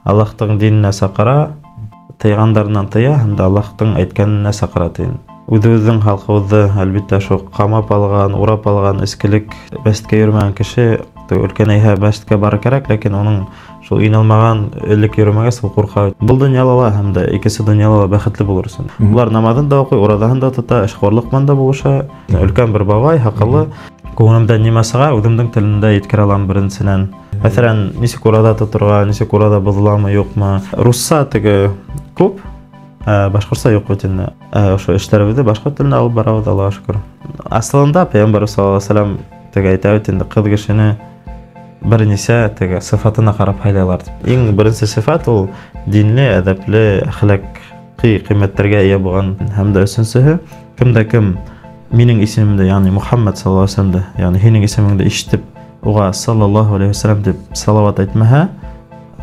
Аллаһтың диненә саҡыра, тыйғандарынан тыя һәм дә Аллаһтың әйткәненә саҡыра тиен. Үҙебеҙҙең халҡыбыҙҙы, әлбиттә, шул ҡамап алған, урап алған эскелек, мәсеткә йөрөмәгән кеше өлкәнәйһә мәсеткә барыр кәрәк, ләкин уның шул иналмаған, элек йөрөмәгәс, ул ҡурҡа. Был донъяла ла һәм дә икенсе донъяла ла бәхетле булыр өсөн. Улар намаҙын да уҡый, ураҙаһын да тота, эшҡыуарлыҡ менән дә булыша. Өлкән бер бабай, һаҡаллы, күңелемдә нимә сыға, үҙемдең телемдә еткерә алам беренсенән. Мәҫәлән, нисек ураҙа тоторға, нисек ураҙа боҙоламы, юҡмы. Русса теге күп, башҡортса юҡ бит инде. Ошо эштәребеҙҙе башҡорт телендә алып барабыҙ, Аллаға шөкөр. Асылында Пәйғәмбәр саллаллаһу алейһи ва сәлләм теге әйтә бит инде, ҡыҙ кешене бер нисә теге сифатына ҡарап һайлайлар тип. Иң беренсе сифат ул динле, әҙәпле, әхлаҡи ҡиммәттәргә эйә булған. Һәм дә өсөнсөһө, кем дә кем минең исемемде, ягъни Мухаммад саллаллаһу алейһи ва сәлләмде, ягъни һинең исемеңде ишетеп, уға саллаллаһу алейһи ва сәлләм тип салават әйтмәһә,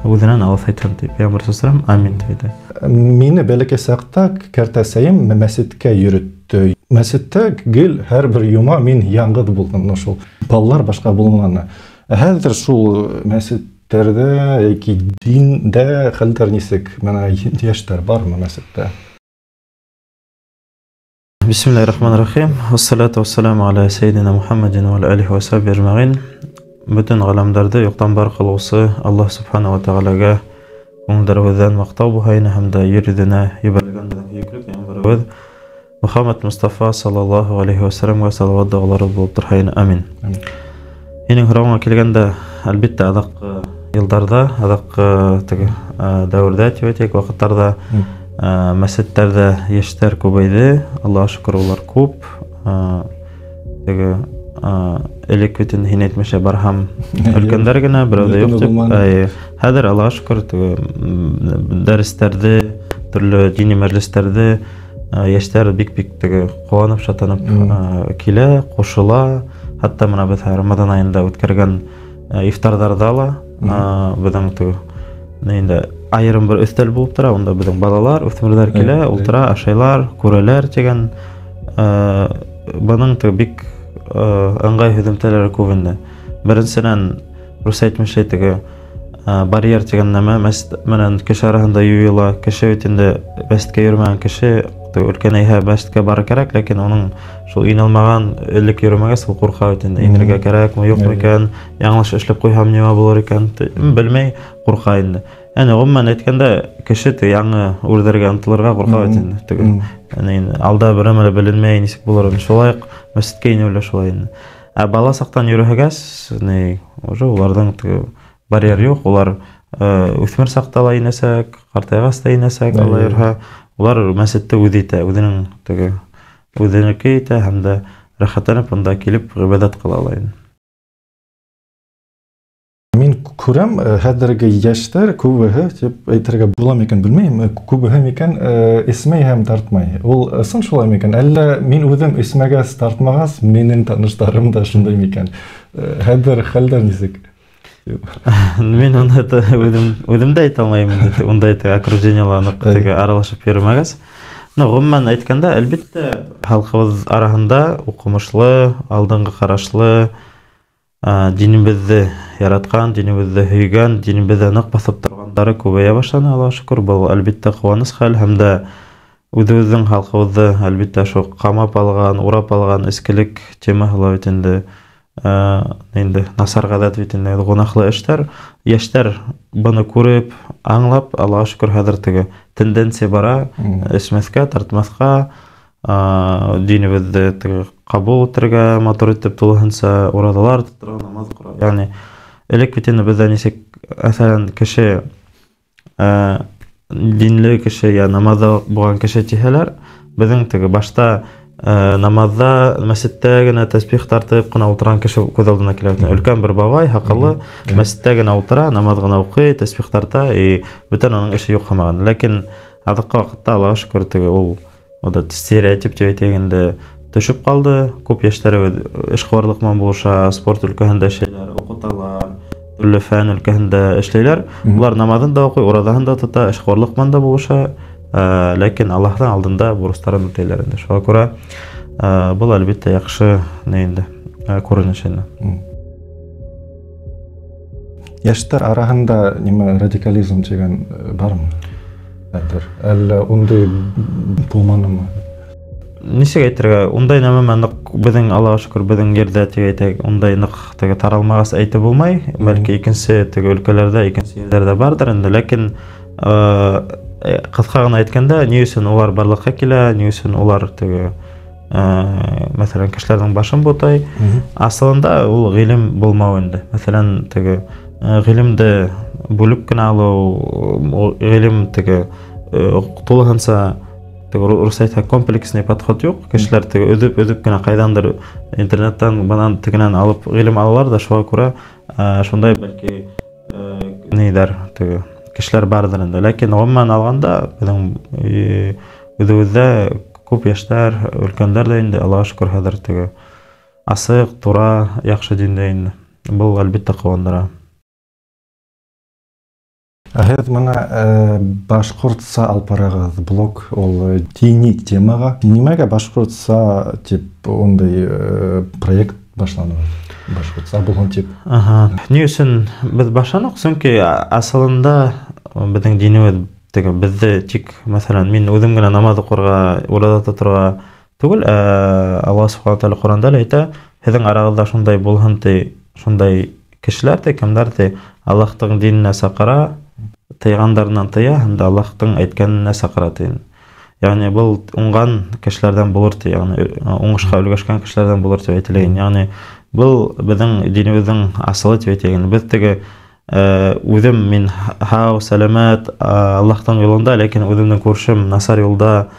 үҙенән алыҫ әйтһен тип Пәйғәмбәр саллаллаһу алейһи ва сәлләм амин тип әйтә. Мине бәләкәй саҡта кәртәсәйем мәсеткә йөрөттө. Мәсеттә гел һәр бер йома мин яңғыҙ булдым, шул балалар башҡа булманы. Хәҙер шул мәсеттәрҙә йәки диндә хәлдәр нисек? Бына йәштәр бармы мәсеттә? Бисмиллахир-рахманир-рахим. Вассалату вассаламу аля саййидина Мухаммадин ва аля алихи ва сахбихи ажмаин. Бөтөн ғаламдарҙы юҡтан бар ҡылыусы Аллаһ субхана ва тағалаға күңелдәребеҙҙән маҡтау булһайны һәм дә ер йөҙөнә ебәрелгән беҙҙең һөйөклө пәйғәмбәребеҙ Мөхәммәд Мустафа саллаллаһу алейхи ва сәлләмгә салават доғалары булып торһайны. Амин. Һинең һорауыңа килгәндә, әлбиттә, аҙаҡҡы йылдарҙа, аҙаҡҡы теге дәүерҙә тип әйтәйек, ваҡыттарҙа мәсеттәрҙә йәштәр күбәйҙе. Аллаға шөкөр, улар күп. Теге элек бит инде һин әйтмешә барһам, өлкәндәр генә, берәү ҙә юҡ тип. Хәҙер Аллаға шөкөр, теге дәрестәрҙе, төрлө дини мәжлестәрҙе йәштәр бик-бик теге ҡыуанып, шатланып килә, ҡушыла. Хатта бына беҙ Рамаҙан айында үткәргән ифтарҙарҙа ла беҙҙең теге инде айырым бер өҫтәл булып тора, унда беҙҙең балалар, үҫмерҙәр килә, ултыра, ашайлар, күрәләр тигән. Бының теге бик ыңғай һөҙөмтәләре күп инде. Беренсенән, рус әйтмешли, теге барьер тигән нәмә мәсет менән кеше араһында юйыла. Кеше бит инде мәсеткә йөрөмәгән кеше, өлкәнәйһә мәсеткә барыр кәрәк, ләкин уның шул иналмаған, элек йөрөмәгәс, ул ҡурҡа бит инде. Инергә кәрәкме, юҡмы икән, яңылыш эшләп ҡуйһам нимә булыр икән, белмәй ҡурҡа инде. Яғни ғөмүмән әйткәндә, кеше теге яңы үрҙәргә ынтылырға ҡурҡа бит инде. Теге, яғни инде алда бер нәмә лә беленмәй, нисек булыр. Шулай уҡ мәсеткә инеү лә шулай инде. Ә бала саҡтан йөрөһәгәс, ни, уже уларҙың теге барьер юҡ, улар үҫмер саҡта ла инәсәк, ҡартайғас та инәсәк, Алла йөрһә, улар мәсетте үҙ итә, үҙенең теге үҙенеке итә һәм дә рәхәтләнеп унда килеп ғибәҙәт ҡыла ала инде. Мин күрәм, хәҙерге йәштәр күбеһе, тип әйтергә була микән, белмәйем, күбеһе микән, эсмәй һәм тартмай. Ул ысын шулай микән? Әллә мин үҙем эсмәгәс, тартмағас, минең таныштарым да шундай микән? Хәҙер хәлдәр нисек? Мин уны үҙем дә әйтә алмайым инде, ундай теге окружениела ныҡ теге аралашып йөрөмәгәс. Но ғөмүмән әйткәндә, әлбиттә, халҡыбыҙ араһында уҡымышлы, алдынғы ҡарашлы, динебеҙҙе яратҡан, динебеҙҙе һөйгән, динебеҙҙе ныҡ баҫып торғандары күбәйә башланы, Аллаға шөкөр. Был әлбиттә ҡыуаныс хәл һәм дә үҙебеҙҙең халҡыбыҙҙы әлбиттә шул ҡамап алған, урап алған эскелек темаһы ла бит инде, инде насар ғәҙәт бит инде, гөнаһлы эштәр. Йәштәр быны күреп, аңлап, Аллаға шөкөр, хәҙер теге тенденция бара, эсмәҫкә, тартмаҫҡа, динебеҙҙе теге ҡабул итергә, матур итеп тулыһынса ураҙалар тоторға, намаҙ уҡырға. Ягъни элек бит инде беҙҙә нисек, мәҫәлән, кеше, динле кеше я намаҙда булған кеше тиһәләр, беҙҙең теге башта, намаҙҙа, мәсеттә генә тәсбих тартып ҡына ултырған кеше күҙ алдына килә. Өлкән бер бабай, һаҡаллы, мәсеттә генә ултыра, намаҙ ғына уҡый, тәсбих тарта, и бөтөн уның эше юҡ һамаған. Ләкин аҙаҡҡы ваҡытта, Аллаға шөкөр, теге ул этот стереотип тип әйтәйек инде, төшөп ҡалды. Күп йәштәребеҙ эшҡыуарлыҡ менән булыша, спорт өлкәһендә эшләйләр, уҡыталар, төрлө фән өлкәһендә эшләйләр. Улар намаҙын да уҡый, ураҙаһын да тота, эшҡыуарлыҡ менән дә булыша, ләкин Аллаһтың алдында бурыстарын үтәйләр инде. Шуға күрә, был әлбиттә яҡшы ни инде, күренеш инде. Йәштәр араһында нимә радикализм тигән бармы? Хәҙер әллә ундай булманымы? Нисек әйтергә, ундай нәмә ныҡ беҙҙең, Аллаға шөкөр, беҙҙең ерҙә тип әйтәйек, ундай ныҡ теге таралмағас әйтеп булмай. Бәлки икенсе теге өлкәләрҙә, икенсе ерҙәрҙә барҙыр инде, ләкин ҡыҫҡа ғына әйткәндә, ни өсөн улар барлыҡҡа килә, ни өсөн улар теге мәҫәлән, кешеләрҙең башын бутай, асылында ул ғилем булмау инде. Мәҫәлән, теге ғилемде бүлеп кенә алыу, ғилем теге тулыһынса рус әйтһә комплексный подход юҡ. Кешеләр теге өҙөп-өҙөп кенә ҡайҙандыр интернеттан, бынан тегенән алып ғилем алалар ҙа, шуға күрә шундай бәлки ниҙәр теге кешеләр барҙыр инде. Ләкин ғөмүмән алғанда беҙҙең үҙебеҙҙә күп йәштәр, өлкәндәр ҙә инде, Аллаға шөкөр, хәҙер теге асыҡ, тура, яҡшы диндә инде. Был әлбиттә ҡыуандыра. Һеҙ бына башҡортса алып барағыҙ блог, ул дини темаға. Нимәгә башҡортса тип ундай проект башланы? Башҡортса булһын тип. Ни өсөн беҙ башланыҡ? Сөнки асылында беҙҙең динебеҙ теге беҙҙе тик, мәҫәлән, мин үҙем генә намаҙ уҡырға, ураҙа тоторға түгел, Аллаһ субхана тәғәлә Ҡөрьәндә лә әйтә, һеҙҙең арағыҙҙа шундай булһын ти, шундай кешеләр ти, кемдәр ти, Аллаһтың диненә саҡыра, тыйғандарынан тыя һәм дә Аллаһтың әйткәненә саҡыра ти. Ягъни был уңған кешеләрҙән булыр ти, ягъни уңышҡа өлгәшкән кешеләрҙән булыр тип әйтелә. Ягъни был беҙҙең динебеҙҙең асылы тип әйтәйек. Беҙ теге үҙем мин һау, сәләмәт, Аллаһтың юлында, ләкин үҙемдең күршем насар юлда,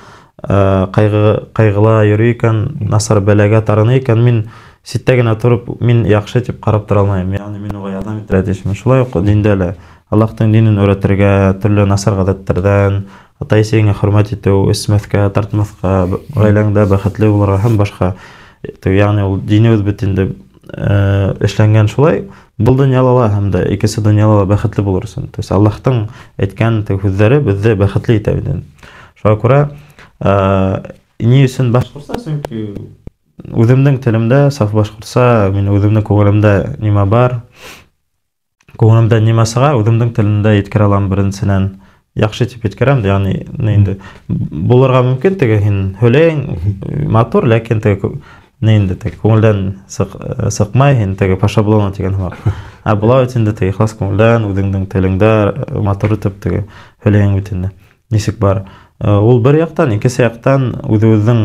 ҡайғыла йөрөй икән, насар бәләгә тарына икән, мин ситтә генә тороп, мин яҡшы тип ҡарап тора алмайым. Ягъни мин уға ярҙам итергә тейешмен. Шулай уҡ диндә лә Аллаһтың динен өйрәтергә, төрлө насар ғәҙәттәрҙән, атай-әсәйеңә хөрмәт итеү, эсмәҫкә, тартмаҫҡа, ғаиләңдә бәхетле булырға һәм башҡа. Ягъни ул динебеҙ бит инде эшләнгән шулай, был донъяла ла һәм дә икенсе донъяла ла бәхетле булыр өсөн. То есть Аллаһтың әйткән һүҙҙәре беҙҙе бәхетле итә бит инде. Шуға күрә ни өсөн башҡортса? Сөнки үҙемдең телемдә саф башҡортса, мин үҙемдең күңелемдә нимә бар, күңелемдә нимә сыға, үҙемдең телемдә еткерә алам беренсенән. Яҡшы тип еткерәм, ягъни инде булырға мөмкин теге һин һөйләйң матур, ләкин теге ни инде теге күңелдән сыҡмай, һин теге по шаблону тигән һымаҡ. Ә була бит инде теге ихлас күңелдән, үҙеңдең телеңдә матур итеп теге һөйләйң бит инде. Нисек бар? Ул бер яҡтан, икенсе яҡтан үҙебеҙҙең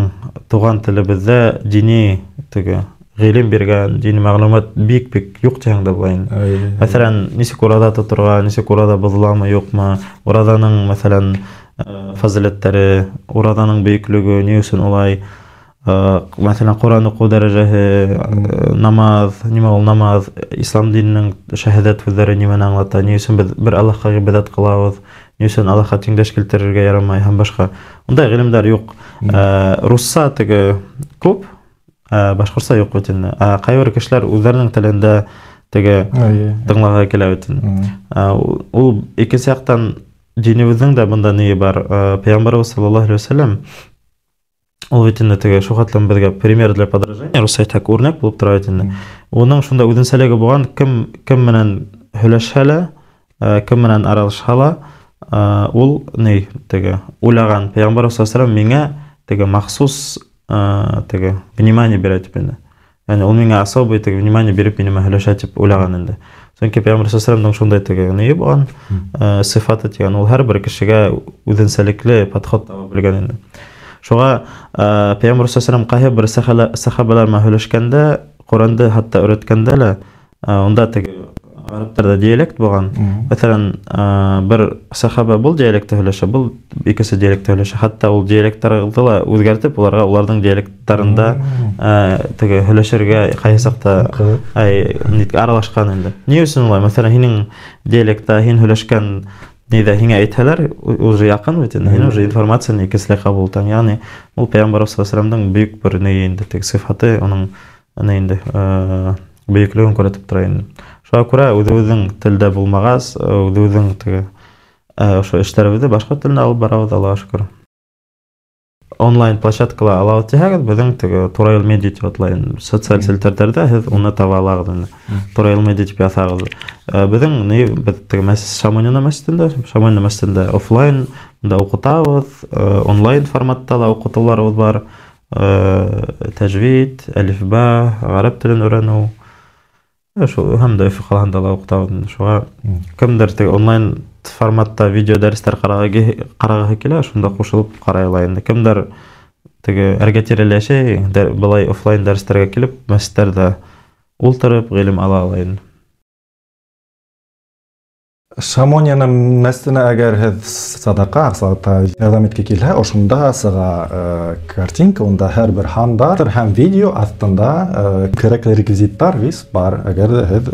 туған телебеҙҙә дини теге ғилем биргән, дини мәғлүмәт бик-бик юҡ тиһәң дә була инде. Мәҫәлән, нисек ураҙа тоторға, нисек ураҙа боҙоламы, юҡмы, ураҙаның, мәҫәлән, фазиләттәре, ураҙаның бөйөклөгө, ни өсөн улай, мәҫәлән, Ҡөрьән уҡыу дәрәжәһе, намаҙ, нимә ул намаҙ, ислам диненең шәһәҙәт һүҙҙәре нимәне аңлата, ни өсөн беҙ бер Аллаһҡа ғибәҙәт ҡылабыҙ, ни өсөн Аллаһҡа тиңдәш килтерергә ярамай һәм башҡа. Ундай ғилемдәр юҡ. Русса теге күп, башҡортса юҡ бит инде. Ҡайһы бер кешеләр үҙҙәренең телендә теге тыңларға килә бит инде. Ул икенсе яҡтан динебеҙҙең дә бында ние бар. Пәйғәмбәребеҙ саллаллаһу алейһи вәсәләм ул бит инде теге шул хәтлем беҙгә пример для подражания, рус әйтһәк, үрнәк булып тора бит инде. Уның шунда үҙенсәлеге булған, кем менән һөйләшһә лә, кем менән аралашһа ла, ул ни теге уйлаған Пәйғәмбәребеҙ саллаллаһу алейһи вәсәләм миңә теге махсус теге внимание бирә тип инде. Ягъни ул миңә особый теге внимание биреп мине һөйләшә тип уйлаған инде. Сөнки Пәйғәмбәр саллаллаһу алейһи вәсәләмдең шундай теге ние булған, сифаты тигән, ул һәр бер кешегә үҙенсәлекле подход таба белгән инде. Шуға Пәйғәмбәр саллаллаһу алейһи вәсәләм ҡайһы бер сәхабәләр менән һөйләшкәндә, Ҡөрьәнде хатта өйрәткәндә лә, унда теге ғәрәптәрҙә диалект булған. Мәҫәлән, бер сәхабә был диалектта һөйләшә, был икенсе диалектта һөйләшә. Хатта ул диалекттарҙы ла үҙгәртеп, уларға уларҙың диалекттарында теге һөйләшергә ҡайһы саҡта аралашҡан инде. Ни өсөн улай? Мәҫәлән, һинең диалектта һин һөйләшкән ниҙә һиңә әйтһәләр, уже яҡын бит инде, һин уже информацияны икенселәй ҡабул итәң. Ягъни ул Пәйғәмбәр саллаллаһу алейһи вәсәләмдең бөйөк бер ни инде, теге сифаты, уның ни инде, бөйөклөгөн күрһәтеп тора инде. Шуға күрә үҙебеҙҙең телдә булмағас, үҙебеҙҙең теге ошо эштәребеҙҙе башҡорт телендә алып барабыҙ, Аллаға шөкөр. Онлайн площадкала алабыҙ тиһәгеҙ, беҙҙең теге Тураил медиа тип атала инде. Социаль селтәрҙәрҙә һеҙ уны таба алағыҙ инде. Тураил медиа тип яҙһағыҙ. Беҙҙең ни, беҙ теге Шамонина мәсжидендә, офлайн да уҡытабыҙ, онлайн форматта ла уҡытыуларыбыҙ бар. Тәжвид, әлифба, ғәрәп телен өйрәнеү. Шул һәм дә Өфө ҡалаһында ла уҡытабыҙ. Шуға кемдер теге онлайн форматта видео дәрестәр ҡарағыһы килә, шунда ҡушылып ҡарай ала инде. Кемдер теге эргә-тирәлә йәшәй, былай офлайн дәрестәргә килеп, мәсжидтәрҙә ултырып ғилем ала ала инде. Шамонияның мәсжиденә әгәр һеҙ садаҡа, аҡсалата ярҙам итке килһә, ошонда сыға картинка, унда һәр бер һан бар һәм видео аҫтында кәрәкле реквизиттар вис бар. Әгәр ҙә һеҙ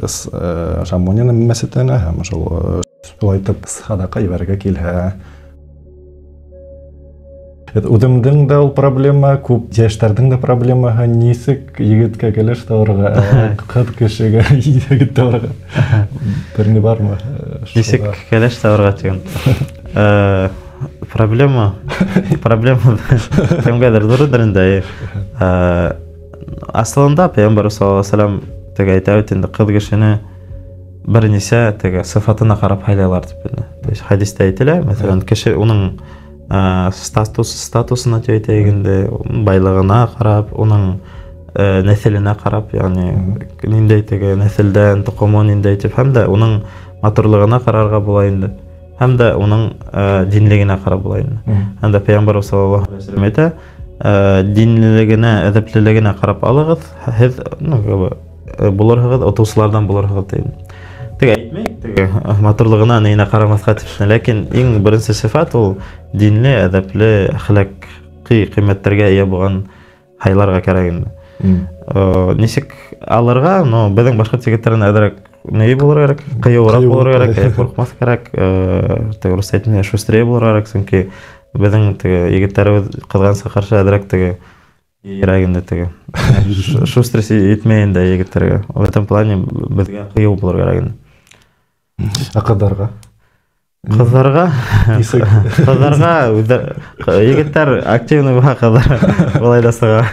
Шамонияның мәсжиденә һәм шул шулай итеп садаҡа ебәрергә килһә. Үҙемдең дә ул проблема, күп йәштәрҙең дә проблемаһы, нисек егеткә кәләш табырға, ҡыҙ кешегә егет табырға. Бер ни бармы? Нисек кәләш табырға тигән. Проблема кемгәлер ҙурҙыр инде. Аслында Пәйғәмбәр саллаллаһу алейһи ва сәлләм теге әйтә бит инде, ҡыҙ кешене бер нисә теге сифатына ҡарап һайлайлар тип инде. То есть хәдистә әйтелә, мәҫәлән, кеше уның статусына тип әйтәйек инде, байлығына ҡарап, уның нәҫеленә ҡарап, ягъни ниндәй теге нәҫелдән, тоҡомо ниндәй тип, һәм дә уның матурлығына ҡарарға була инде, һәм дә уның динлегенә ҡарап була инде. Һәм дә Пәйғәмбәр саллаллаһу алейһи ва сәлләм әйтә, динлелегенә, әҙәплелегенә ҡарап алығыҙ, һеҙ, ну, булырһығыҙ, отоусыларҙан булырһығыҙ тип. Теге әйтмәй, теге матурлығына, нейенә ҡарамаҫҡа тип, ләкин иң беренсе сифат ул динле, әҙәпле, әхлаҡи ҡиммәттәргә эйә булған һайларға кәрәк инде. Нисек алырға, но беҙҙең башҡорт егеттәренә әҙерәк ни булырға кәрәк, ҡыйыуыраҡ булырға кәрәк, ҡурҡмаҫ кәрәк, теге рус әйтмәй, шустрее булырға кәрәк, сөнки беҙҙең теге егеттәребеҙ ҡыҙғанысҡа ҡаршы әҙерәк теге кәрәк инде, теге шустрый етмәй инде егеттәргә. В этом плане беҙгә ҡыйыу булырға кәрәк инде. Ә ҡыҙҙарға? Ҡыҙҙарға? Ҡыҙҙарға егеттәр активный була, ҡыҙҙар былай ҙа сыға.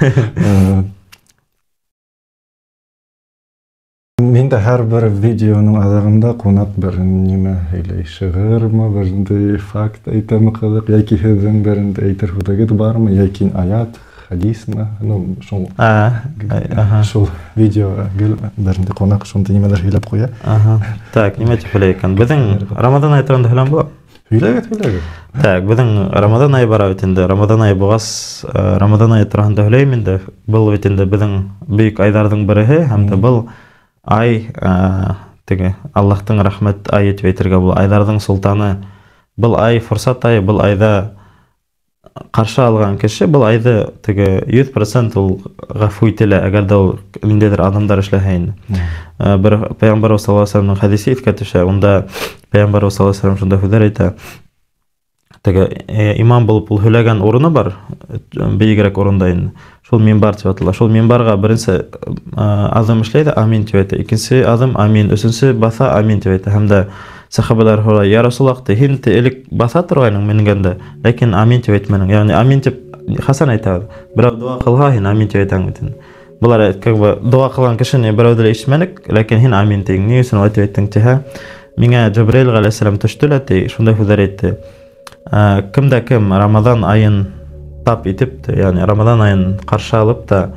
Мин дә һәр бер видеоның аҙағында ҡунаҡ бер нимә һөйләй, шиғырмы, бер ниндәй факт әйтәме ҡыҙыҡ, йәки һеҙҙең бер ниндәй әйтер һүҙегеҙ бармы, йәки аят, хадисмы, ну, шул шул видео гел бер ниндәй ҡунаҡ шундай нимәләр һөйләп ҡуя. Так, нимә тип һөйләй икән? Беҙҙең Рамаҙан айы тураһында һөйләм була? Һөйләгеҙ, һөйләгеҙ. Так, беҙҙең Рамаҙан айы бара бит инде. Рамаҙан айы булғас, Рамаҙан айы тураһында һөйләйем инде. Был бит инде беҙҙең бөйөк айҙарҙың береһе, һәм дә был ай, теге Аллаһтың рәхмәт айы тип әйтергә була. Айҙарҙың солтаны. Был ай форсат айы, был айҙа ҡаршы алған кеше был айҙы теге 100% ул ғәфү ителә, әгәр ҙә ул ниндәйҙер аҙымдар эшләһә инде. Бер Пәйғәмбәр саллаллаһу алейһи ва сәлләмнең хәдисе иҫкә төшә. Унда Пәйғәмбәр саллаллаһу алейһи ва сәлләм шундай һүҙҙәр әйтә. Теге имам булып ул һөйләгән урыны бар, бейегерәк урында инде. Шул минбар тип атала. Шул минбарға беренсе аҙым эшләй ҙә амин тип әйтә. Икенсе аҙым амин, өсөнсө баҫа амин тип әйтә. Һәм дә сәхәбәләр һорай, я Расулаллах, ти, һин ти элек баҫа торғайның менгәндә, ләкин амин тип әйтмәнең. Ягъни амин тип Хасан әйтә, берәү доға ҡылһа, һин амин тип әйтәң бит инде. Былар как бы доға ҡылған кешене берәүҙе лә ишетмәнек, ләкин һин амин тиң. Ни өсөн улай тип әйттең тиһә, миңә Джабраил ғәләйһиссәләм төштө лә ти, шундай һүҙҙәр әйтте. Кем дә кем Рамаҙан айын тап итеп, ягъни Рамаҙан айын ҡаршы алып та,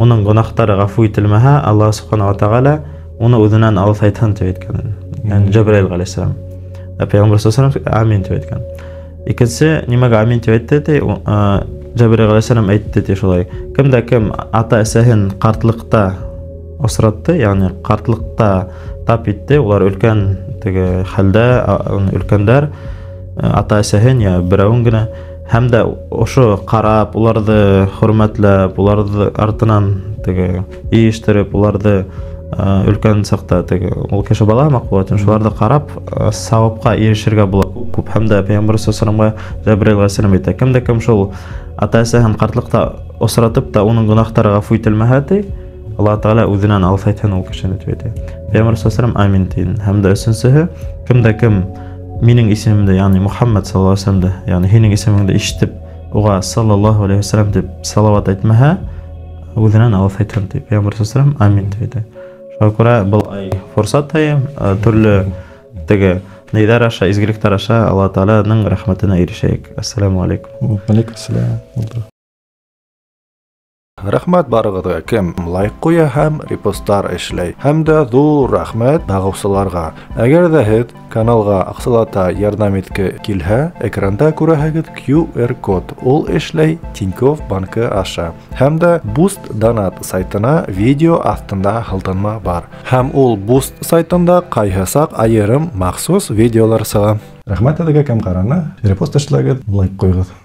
уның гонаһтары ғәфү ителмәһә, Аллаһ субхана ва тәғәлә уны үҙенән алыҫ әйтһен тип әйткән. Ягъни Джабраил ғәләйһиссәләм. Пәйғәмбәр саллаллаһу алейһи ва сәлләм амин тип әйткән. Икенсе нимәгә амин тип әйтте ти, Джабраил ғәләйһиссәләм әйтте ти шулай. Кем дә кем ата-әсәһен ҡартлыҡта осратты, ягъни ҡартлыҡта тап итте, улар өлкән теге хәлдә, өлкәндәр ата-әсәһен я берәүен генә, һәм дә ошо ҡарап, уларҙы хөрмәтләп, уларҙы артынан теге йыйыштырып, уларҙы өлкән саҡта теге ул кеше бала һымаҡ була, шуларҙы ҡарап сауапҡа ирешергә була күп. Һәм дә Пәйғәмбәр саллаллаһу алейһи ва сәлләмгә Джабраил ғәләйһиссәләм әйтә, кем дә кем шул ата-әсәһен ҡартлыҡта осратып та уның гонаһтары ғәфү ителмәһә ти, Аллаһ Тәғәлә үҙенән алыҫ әйтһен ул кешене тип әйтә. Пәйғәмбәр саллаллаһу алейһи ва сәлләм амин ти. Һәм дә өсөнсөһө, кем дә кем минең исемемде, ягъни Мухаммад саллаллаһу алейһи ва сәлләмде, ягъни һинең исемеңде ишетеп, уға саллаллаһу алейхи вассалам тип салават әйтмәһә, үҙенән алыҫ әйтһен тип. Пәйғәмбәр саллаллаһу амин тип әйтә. Шуға күрә был ай форсат айы, төрлө теге нейҙәр аша, изгелектәр аша Алла Тәғәләнең рәхмәтенә ирешәйек. Ассаламу алейкум. Алейкум ассалам. Рәхмәт барығыҙға, кем лайк ҡуя һәм репосттар эшләй. Һәм дә ҙур рәхмәт бағыусыларға. Әгәр ҙә һеҙ каналға аҡсалата ярҙам итке килһә, экранда күрәһегеҙ QR код. Ул эшләй Тинькофф банкы аша. Һәм дә Boost Donat сайтына видео аҫтында һылтанма бар. Һәм ул Boost сайтында ҡайһы саҡ айырым махсус видеолар сыға. Рәхмәт һеҙгә, кем ҡараны, репост эшләгеҙ, лайк ҡуйығыҙ.